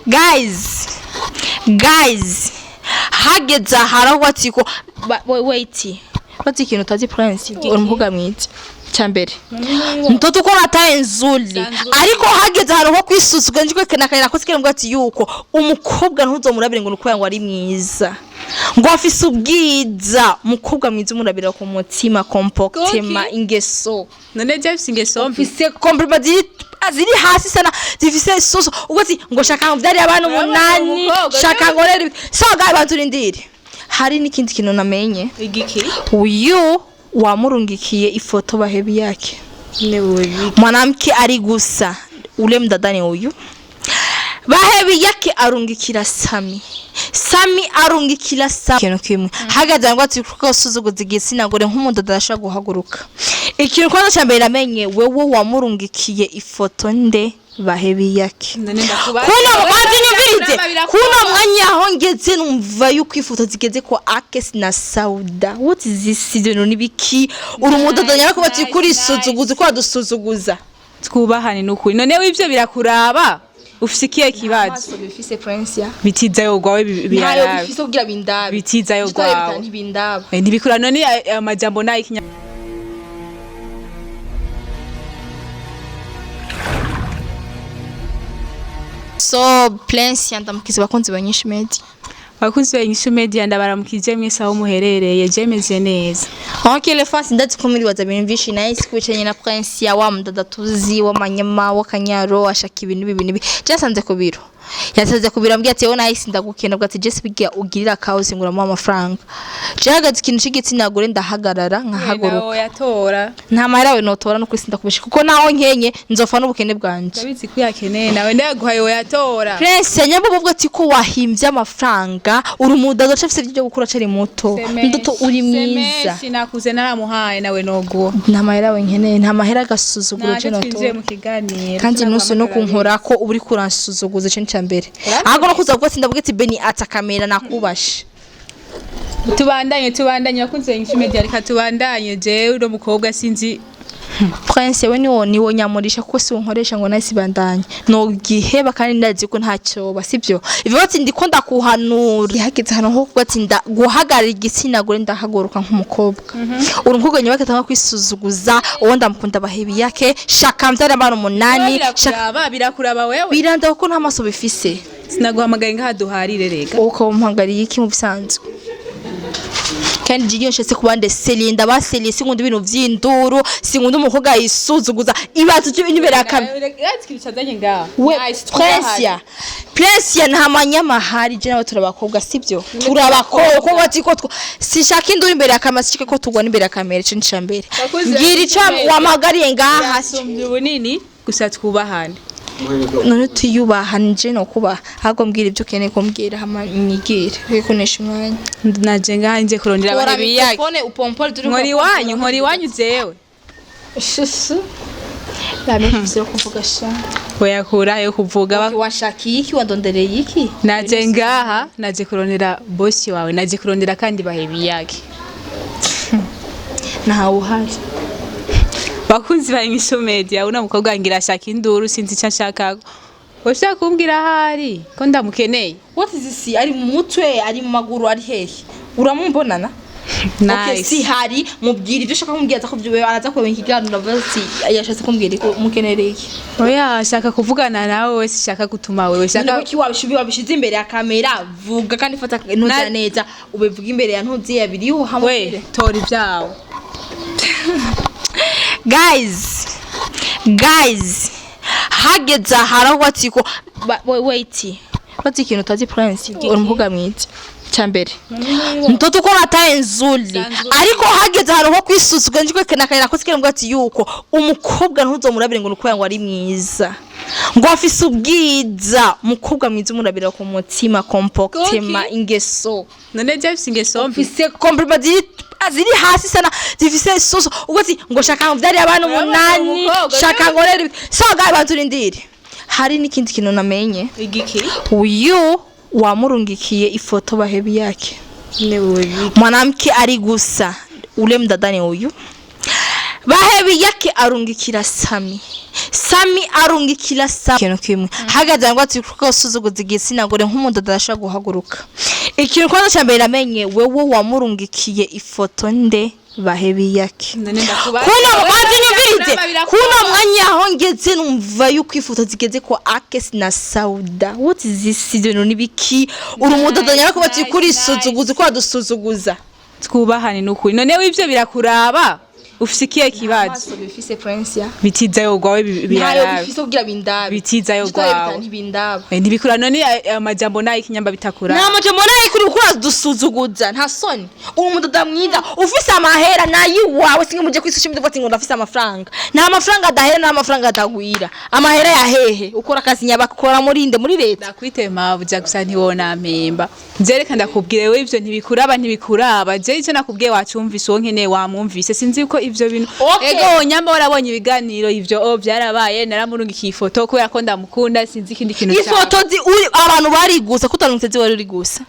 Guys, guys, hageze aharaho ati ko wait, bati ikintu utazi, Prince, uri umukobwa mwiza cyambere, mtoto uko nataye nzuri, ariko hageze ahantu ho kwisuzugura njye kana kana ko ngo ati yuko umukobwa ntuzomurabire ngo nuko ngo ari mwiza, ngo afise ubwiza. Umukobwa mwiza umurabira ku mutima, comportement, ingeso. None je mfise ingeso mbi? Ufise comportement ziri hasi sana, zifise soso ubwo ati ngo shaka ngo vyari abantu Urabona 8. Umukobwa, Shaka ngo rero, so guys, banturindire, hari n'ikindi kintu namenye. Igiki? Uyu wamurungikiye ifoto bahebi yake. Newe. Mwanamke ari gusa ule mdadani uyu bahebi yake arungikira Sami, Sami arungikira Sami. Ikintu kimwe hagaze ngo ati kuko suzuguza igitsina gore nk'umudada ashobora guhaguruka. Ikintu kwanza cya mbere namenye, wewe wamurungikiye ifoto nde bahebi yake? None ndakubaza. Kuno kwanza nyumvirize, Birakuba. kuno mwanya aho ngeze numva yuko ifoto zigeze ko Akes na Sauda. What is this? Ibintu nibiki? Uri umudodo nyarako, bati Nice, kuri nice. suzuguza, ko wadusuzuguza. Twubahane nukuri. None w'ivyo birakuraba? Ufise ikihe kibazo? Bifise, Prince, ya. Bitizayo gwawe. Ntayo. Biyarabe. Bifise kugira bindabe. Bitizayo gwawe. Ntibindaba. Ntibikura none amajambo nayo ikinya. So Prince, yandamukiza abakunzi ba Nyinshi Media. Bakunzi ba Inyishu Media, ndabaramukije mwese aho muherereye. Je meze neza. Ok, les fans, ndazi ko muri waza bintu vyinshi nice kwicaranye na Prince ya wa mudada tuzi w'amanyama w'akanyaro ashaka ibintu ibi bintu ibi. Jasanze ku biro. Yasanze ku biro ambwiye ati wowe nice ndagukenda, bwa ati Jesse bigiye ugirira kaosi nguramo amafaranga. Jahagaze ikintu c'igitsina gore ndahagarara nkahaguruka. Nawe yatora. Nta mahera we notora no kwisi ndakubesha kuko naho nkenye nzofa n'ubukene bwanje. Ndabizi ko yakeneye nawe ndaguhaye yatora. Prince nyambo bavuga ati ko wahimbye amafaranga, uri umudada ucafise ibyo gukura acari muto. Ndoto uri mwiza. Semeshi nakuze naramuhaye nawe noguha. Nta mahera we nkeneye, nta mahera, agasuzuguro je Naje twinjiye notora. mu kiganiro. Kandi nusu no kunkora ko uri kuransuzuguza, ikintu cya mbere ahubwo no kuza kuvuga ati ndavuga ati Beni ata kamera nakubashe. Tubandanye, tubandanye, bakunze ba Inyishu Media, reka tubandanye. Jewe uno mukobwa sinzi. Prince, we niwo nyamurisha kuko si unkoresha ngo nahise ibandanye no giheba, kandi ndazi ko ntacyoba sibyo ivuga ati ndiko ndakuhanura. Ihageze ahantu ho kuvuga ati nda guhagarara igitsina gore ndahaguruka nk'umukobwa. Uri umukobwa nyuma akatanga kwisuzuguza uwo ndamukunda bahebi yake shaka mbyara abana 8 shaka. Birakuraba, birakuraba wewe. Biranda kuko nta maso bifise. Sinaguhamagaye ngaha duharire rega. Uko mpangariye iki mu bisanzwe? Kandi iyo nshetse kubande selinda baseliye, sinkunda ibintu vy'induru, sinkunda umukobwa yisuzuguza ibazo cy'imbere ya kamera. Twicazanye ngaha. We Nice, twubahane. Prince, Prince, nta manyamahari, je nawe turabakobwa sibyo, turabakobwa ko bati ko sishaka induru imbere ya kamera, sishaka ko tugwana imbere ya kamera. Ico ni mbere. Bakuze Ngira ico bakuze. wamagariye ngaha. Yasumbye ubunini gusa, twubahane. None tuyubaha nje no kubaha, ahubwo mbwira ibyo ukeneye kumbwira hama nyigire wikonesha umwanya. Naje ngaha nje kurondera Tora abahebi yake. mikrofone upompole turi. Nkora iwanyu, nkora iwanyu jewe. Shusu. Nta yo kuvuga sha. Oyakura yo kuvuga. Washakiye iki? Wandondereye iki? Naje ngaha, naje kurondera bosi wawe, naje kurondera kandi bahebi yake. Ntawe uhari. Bakunzi ba Inyishu Media, uno mukobwa ngira ashaka induru, sinzi icyo ashaka. Ushaka kumbwira ahari ko ndamukeneye? What is this? Ari mu mutwe, ari mu maguru, ari hehe? Uramumbonana? Okay, Nice. si hari mubwira ibyo ushaka kumbwira, aza kubyuba araza kureba ikiganiro avuga ati yashatse kumbwira ko mukenereye iki. Oya, ashaka kuvugana nawe wese, shaka gutuma wewe None shaka. kuki wabishize imbere ya kamera? Vuga kandi fata ntuzi neza ubivuga imbere ya ntuzi yabiriho hamwe. We tora ibyawe. Guys, guys, hageze aharaho ati ko wait, bati ikintu utazi, Prince, uri umukobwa mwiza cyambere, mtoto uko nataye nzuri, ariko hageze ahantu ho kwisuzugura njye kana kana ko ngo ati yuko umukobwa ntuzomurabire ngo nuko ngo ari mwiza, ngo afise ubwiza. Umukobwa mwiza umurabira ku mutima, comportement, ingeso. None je mfise ingeso mbi? Ufise comportement ziri hasi sana, zifise soso ubwo ati ngo shaka ngo vyari abantu Urabona 8 umukobwa, shaka ngo rero. So guys, banturindire, hari n'ikindi kintu namenye. Igiki? Uyu wamurungikiye ifoto bahebi yake. Newe. Mwanamke ari gusa ule mdadani uyu bahebi yake arungikira Sami. Sami arungikira Sami ikintu kimwe hagaze ngo ati kuko usuzuguza igitsina gore nk'umuntu adashobora guhaguruka. Ikintu kwanza cya mbere, namenye wewe wamurungikiye ifoto nde Bahebiyake. None ndakubaza. Kuno banze nyumvirize. Birakubaba. Kuno mwanya aho ngeze numva yuko ifoto zigeze kwa Akes na Sauda. What is this? Ibintu nibiki? Uri umudodo nyako bati Nice, kuri nice. suzuguza ko wadusuzuguza. Twubahane nukuri. None ivyo birakuraba, ufise ikihe kibazo? Bifise prince ya Bitizayo gwawe. ntayo. Biyarabe. Bifise kugira bindabe. Bitizayo gwawe. Ntibindaba. Ntibikura none amajambo nayo ikinyamba bitakura. Nta majambo nayo kuri gukora dusuzuguza, nta soni. Uri umudoda mwiza ufise amahera nayo iwawe singe muje kuri social media uvuga ati ngo ndafise amafaranga. Nta mafaranga adahera, nta mafaranga adagwira. Amahera ya hehe? Ukora akazi nyabakora muri nde? Muri leta? Ndakwite mabuja gusa ntiwonampemba. Nzereka ndakubwire, we ivyo ntibikuraba, ntibikuraba. Je icyo nakubwiye wacumvise, uwo nkeneye wamwumvise. Sinzi ko ivyo bintu. Okay. Ego nyamba warabonye ibiganiro ivyo, oh, byarabaye. Naramurungikiye ifoto kubera ko ndamukunda, sinzi ikindi kintu cyaba. Ifoto zi uri abantu bari gusa kutarungitse ziwa uri gusa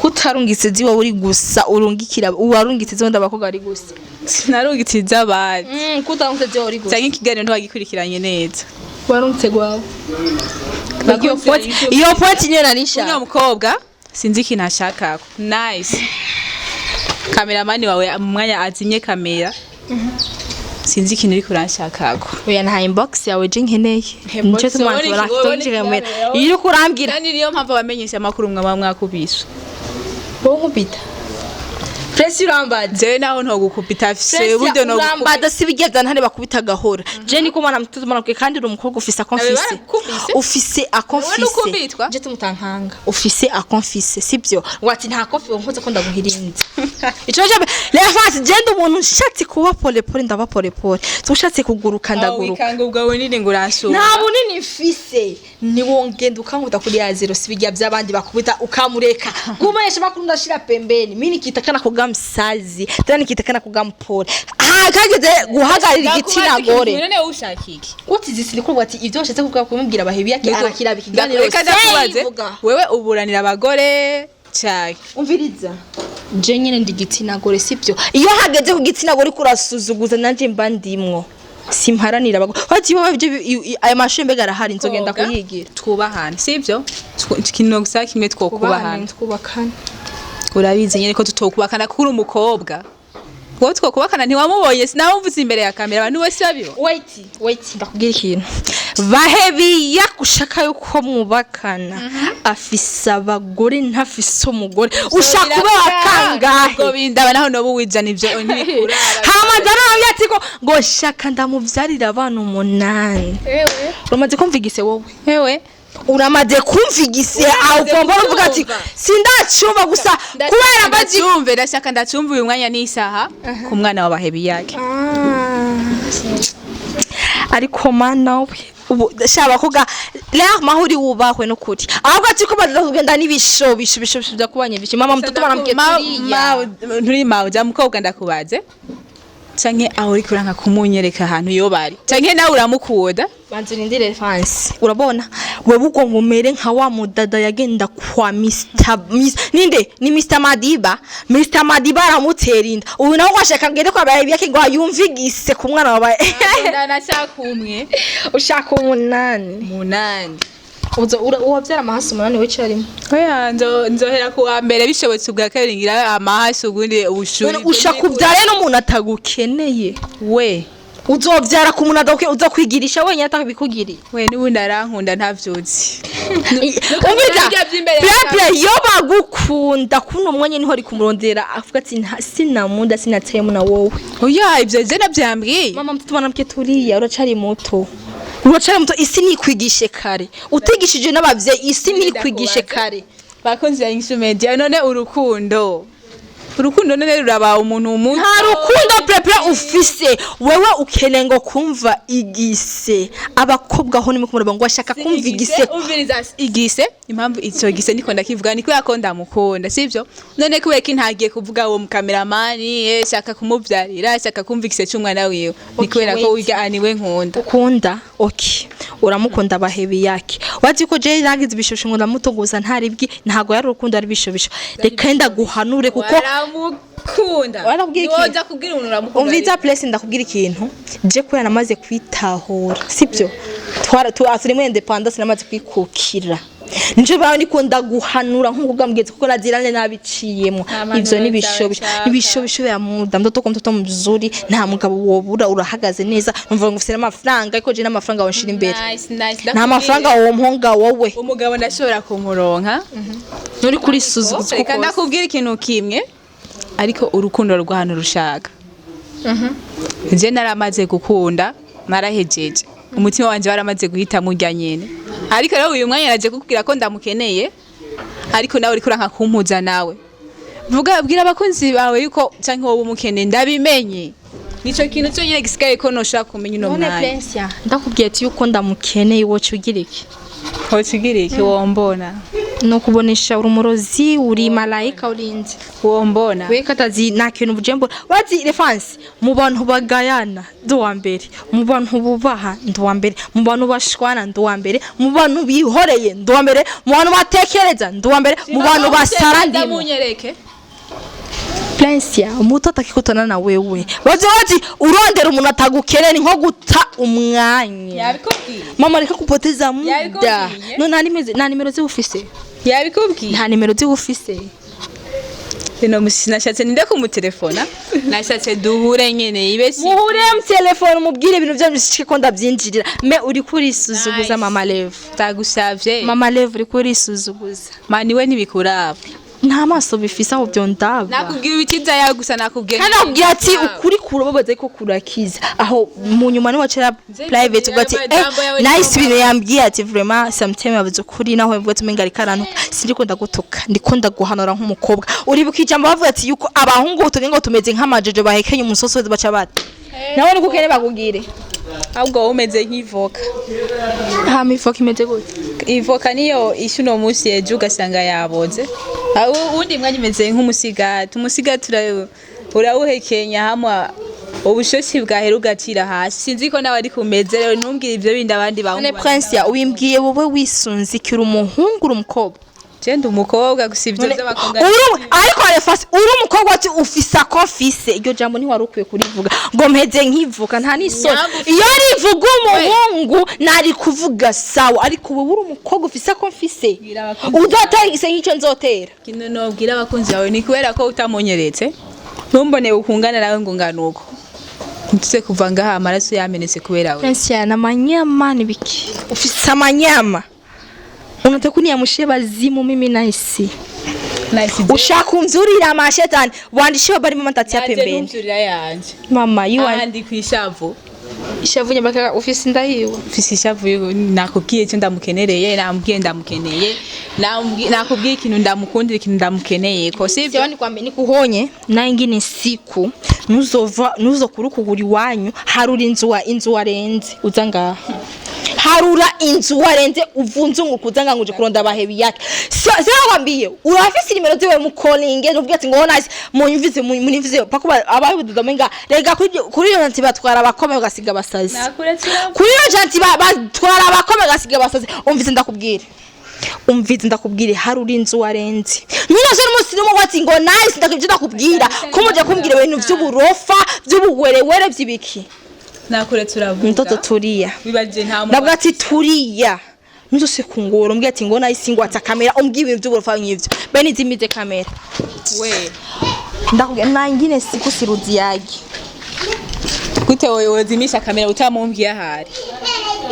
kutarungitse ziwa uri gusa urungikira uwarungitse ziwa ndabakobwa ari gusa. Sinarungitse iz'abandi. Kutarungitse ziwa uri gusa. Canke ikiganiro ntiwagikurikiranye neza. Warungitse gwawe iyo point, iyo point niyo narisha. Uno mukobwa sinzi ikintu ashakako. Nice kameramani wawe mu mwanya azimye kamera, sinzi ikintu uriko uranshakako. Oya, nta inbox yawe je nkeneye. Inbox Nico tuma ubona tubona ubona iyo uriko urambwira. Kandi niyo mpamvu abamenyesha amakuru mwaba mwakubiswe. Wowe nkubita Presi, urambaza. Jewe naho ntogukubita afise uburyo nogukubita. Urambaza si bijya bya ntare bakubita gahora. Je niko mwana muto mwana kwe, kandi uri umukobwa ufise akonfise. Barakubise? Ufise akonfise. Wowe nukubitwa? Je tumutankanga ufise akonfise sibyo? Wati nta kofi nkoze ko ndaguhirinze. Ico cyo rero fasi je ndi umuntu nshatse kuba pole pole ndaba pole pole, ushatse kuguruka ndaguruka. Wikanga ubwo bunini ngo uransumba. Nta bunini mfise, niwongenda ukankuta kuri ya zero. Si bijya by'abandi bakubita ukamureka gumayesha makuru ndashira pembeni. Mimi nikitakana kuga msazi tena nikitakana kuga mpole, ha kageze guhagarira igitsina gore. None wowe ushaka iki? Uti zisiri ati ibyo washatse kuvuga kumubwira bahebi yake arakira ikiganiro. Reka ndakubaze. Vuga. Wewe uburanira abagore cyane? Umviriza, je nyene ndi igitsina gore sibyo? Iyo hageze ku gitsina gore kurasuzuguza nanje mba ndimwo, simparanira abagore. Wati wowe ibyo ayo mashuri mbega arahari nzogenda kuyigira. Twubahane sibyo? Ikintu gusa kimwe twokubahana. Twubakane. Urabizi nyene ko tutokubakana kuri umukobwa. Wowe twokubakana ntiwamubonye, sinawumvise imbere ya kamera abantu bose babibona. Wait, wait, ndakubwira ikintu. Bahebiya gushaka yuko mwubakana afise abagore, ntafise umugore. Ushaka ube wa kangahe? Ubwo bindaba naho noba uwijana ivyo ntibikuraba. Hama ndarambye ati ko ngo shaka ndamuvyarira abana 8. Uramaze kumva igise wowe? Ewe. Uramaze kumva igise aho ugomba uvuga ati Kumva. sindacumva gusa kubera mbazi. Ndacumve, ndashaka ndacumve uyu mwanya n'isaha ku mwana wa Bahebiyake. Ariko mana we, ubu shaba koga rero mahuri wubahwe n'ukuri, ahubwo ati ko baza kugenda n'ibisho bisho bisho bisho byakubanye bisho mama mtoto mwanamke turiya. Nturi mawe ja mukobwa, ndakubaze canke aho uriko uranka kumunyereka ahantu yo bari, canke nawe uramukunda? Banza urindire fansi. Urabona wewe ugomba umere nka wa mudada yagenda kwa Mr. Miss, ninde ni Mr. Madiba. Mr. Madiba aramutera inda. Ubu nawe washaka ngende kwa baby yake ngo ayumvigise ku mwana wabaye. Nashaka umwe. Ushaka 8? 8. Uzo uwavyara amahasi 8 wicarimo? Oya, nzohera ku wa mbere, bishobotse ubwa kabiri ngira amahasi, ubundi ubushuri. Ushaka ubyare n'umuntu atagukeneye? We. Uzovyara ku muntu adagukeneye, uzokwigirisha wenyine atabikugiriye. We n'ubundi arankunda ntavyuzi. Umviriza. Birya vy'imbere ya Pepe yo bagukunda kuno mwanya niho ari kumurondera avuga ati sinamunda sinateyemo na wowe. Oya, ivyo je navyambwiye. Mama mtoto mwanamke turiya, uracari muto, uracari muto. Isi nikwigishe kare, utigishije n'abavyeyi isi nikwigishe kare. Bakunzi ya Inyishu Media, none urukundo none ruraba umuntu muto? Nta rukundo pepe ufise wewe, ukeneye ngo kumva igise abakobwa aho nimwe kumuraba ngo ashaka kumva igise. Umviriza, igise impamvu ico gise niko ndakivuga ni kubera ko ndamukunda sivyo? None kubera ko ntagiye kuvuga uwo mukameramani shaka kumuvyarira, shaka kumva igise c'umwana wiwe, ni kubera ko Wait. wirya aniwe nkunda. Ukunda, okay, uramukunda bahebi yake. Wazi ko je nagize ibishusho ngo ndamutogoza ntaribwi, ntago yari urukundo, ari bishobisho. Reka ndaguhanure kuko Ndamukunda. Warakubwira iki? Niwoza kubwira umuntu uramukunda. Umviza place, ndakubwira ikintu. Je kubera namaze kwitahura, sibyo? Twara turi muri indépendance, namaze kwikukira, nico bawe ndikunda guhanura nk'umukobwa mugenzi, kuko naziranye nabiciyemo. Nta mpanuro Ivyo nibishobisho. zawe nshaka. Nibishobisho ya muda. Mtoto kwa mtoto mzuri, nta mugabo wobura, urahagaze neza, numva ngo ufise n'amafaranga, ariko je n'amafaranga wonshira imbere. Nice, nice. Nta mafaranga womponga wowe. Umugabo ndashobora kumuronka. Nturi kuri suzuguza. Reka ndakubwira ikintu kimwe, ariko urukundo rwa hano rushaka je naramaze gukunda, narahejeje, umutima wanje waramaze guhitamo urya nyene. Ariko rero uyu mwanya naje kukubwira ko ndamukeneye, ariko nawe uriko uranka kumpuza nawe. Vuga, bwira abakunzi bawe yuko canke wowe umukeneye, ndabimenye. Nico kintu cyonyine gisigaye ko noshaka kumenya uno None mwanya. Prince, ndakubwiye ati yuko ndamukeneye, woca ugira iki? Woca iki? Wombona. No kubonesha urumurozi, uri malayika, urinze. Wombona. We katazi nta kintu bujembo wazi reference. Mu bantu bagayana ndi uwa mbere, mu bantu bubaha ndi uwa mbere, mu bantu bashwana ndi uwa mbere, mu bantu bihoreye ndi uwa mbere, mu bantu batekereza ndi uwa mbere, mu bantu basara ndimo. Ndamunyereke. Prince, umuto atakikutana na wewe, wazi wazi urondera umuntu atagukeneye ni nko guta umwanya. Yabikubwiye. Mama, reka kupoteza muda. Yabikubwiye. No nta nimero ziwufise. Yabikubwiye. Nta nimero ziwufise. Rino musi nashatse ninde kumutelefona, nashatse duhure nyene ibe si. Muhure mu telefone, umubwire ibintu byanyu bishike ko ndabyinjirira me. Uri kurisuzuguza. Nice. Mama Lev. Ndagusavye. Mama Lev, uri kurisuzuguza. Mani we, ntibikuraba. Nta maso bifise aho byo ndaba. Nakubwiye ibikiza yawe gusa, nakubwiye. Kandi nakubwiye ati ukuri kurababaza ariko kurakiza. Aho mu nyuma ni wacera private ubwo ati ayo majambo yawe. Nice ibintu yambwiye ati vraiment sometime yavuze ukuri, naho yavuga ati umenga ariko arantuka. Sindiko ndagutuka, ndiko ndaguhanura nk'umukobwa. Uribuka ijambo bavuga ati yuko abahungu tuge ngo tumeze nk'amajojo bahekenye umusoso baca bata nawe niko ukene bakugire. Ahubwo wowe umeze nk'ivoka. Hama ifoka imeze gute? Ivoka niyo isha uno munsi, ejo ugasanga yaboze. Uwundi mwanya imeze nk'umusigati. Umusigati urawuhekenya hamwe ubushoshi bwahera ugacira hasi. Sinzi ko nawe ariko umeze. Rero ntumbwire ivyo bindi abandi None bahungu. Prince, ya ubimbwiye wowe wisunze iki? Uri umuhungu, uri umukobwa? Je ndi umukobwa gusa, ivyo vy'abakobwa. Uri ariko refasi, uri umukobwa ati ufise ako mfise. Iryo jambo ntiwari ukwiye kurivuga ngo mpeze nkivuka, nta n'isoni. Nyambo Iyo rivuga umuhungu nari kuvuga sawa, ariko wowe uri umukobwa ufise ako mfise. Bwira abakunzi. Uzotera igise nk'icyo nzotera. Kino nobwira abakunzi bawe ni kubera ko utamunyeretse, ntumbone ukungana nawe ngo ngana uko, ntituze kuva ngaha amaraso yamenetse kubera we. Prince, ya na manyama ni biki? Ufise amanyama, unataka kuniamshia bazimu mimi nahisi. Nice. Ushaka umzurira amashetani, waandishi habari, mama ntatia Yanje pembeni. Numzurira yanje. Mama you are Ahandi kwishavu. Ishavu nyabaka ufise ndahiwe. Mfise ishavu nakubwiye icyo ndamukenereye, namubwiye ndamukeneye. Nakubwiye ikintu ndamukundira, ikintu ndamukeneye ko sivyo? Siwa nikwambie, nikuhonye na ingine siku nuzova nuzokura ukugura iwanyu. Harura inzu wa inzu warenze uza ngaha, harura inzu warenze uvunzunguka uza ngaha ngo uje kuronda abahebi yake. Sinakwambiye urafise nimero ziwe, mukolinge uvuge ati ngo nice, munyumvize, munyumvize pako abahududa menga rega kuri iyo nti batwara abakome bagasiga abasazi. Nakuretse. Kuri iyo janti batwara abakome bagasiga abasazi. Umvize ndakubwire, umvize ndakubwire, harura inzu warenze ntunoze n'umunsi n'umwe ati ngo nice ndakubwira, ndakubwira ko mujya kumbwira ibintu by'uburofa, by'ubuwerewere, by'ibiki. Nakuretse uravuga. Mtoto turiya. Wibaje nta muntu. Ndavuga ati turiya ntuzose kungora umbwira ati ngo nice, ngo ata kamera, umbwira ibintu by'uburofa nk'ivyo bene izimize kamera. We. Ndakubwira nangine siku siruziyagi. Gute wowe wozimisha kamera utamumbwiye ahari?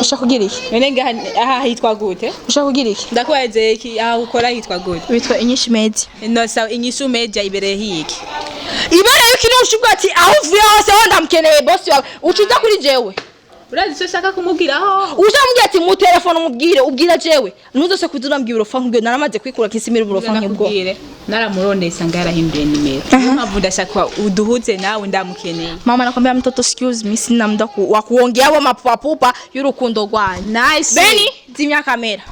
Ushaka kugira iki? None ngaha aha hitwa gute? Ushaka kugira iki? Ndakubaze iki, aha ukora hitwa gute? Bitwa Inyishu Media. No sawa, Inyishu Media ibereye hiki? Ibere yuko ino ushubwa ati aho uvuye hose ho ndamukeneye bosi wawe, ucuza kuri jewe. Urazi icyo ushaka kumubwiraho? Uzamubwira ati mu telefone umubwire, ubwira jewe ntuzose kuza urambwira uburofa nk'ubwo. Naramaze kwikura kisimira uburofa nk'ubwo. Ndakubwire, naramurondeye nsanga yarahinduye nimero. Niyo mpamvu ndashaka uduhuze nawe, ndamukeneye. Mama, nakwambia mtoto, excuse me, sina muda wa kuongea wa mapupapupa y'urukundo rwanyu. Nice. Beni zimya kamera.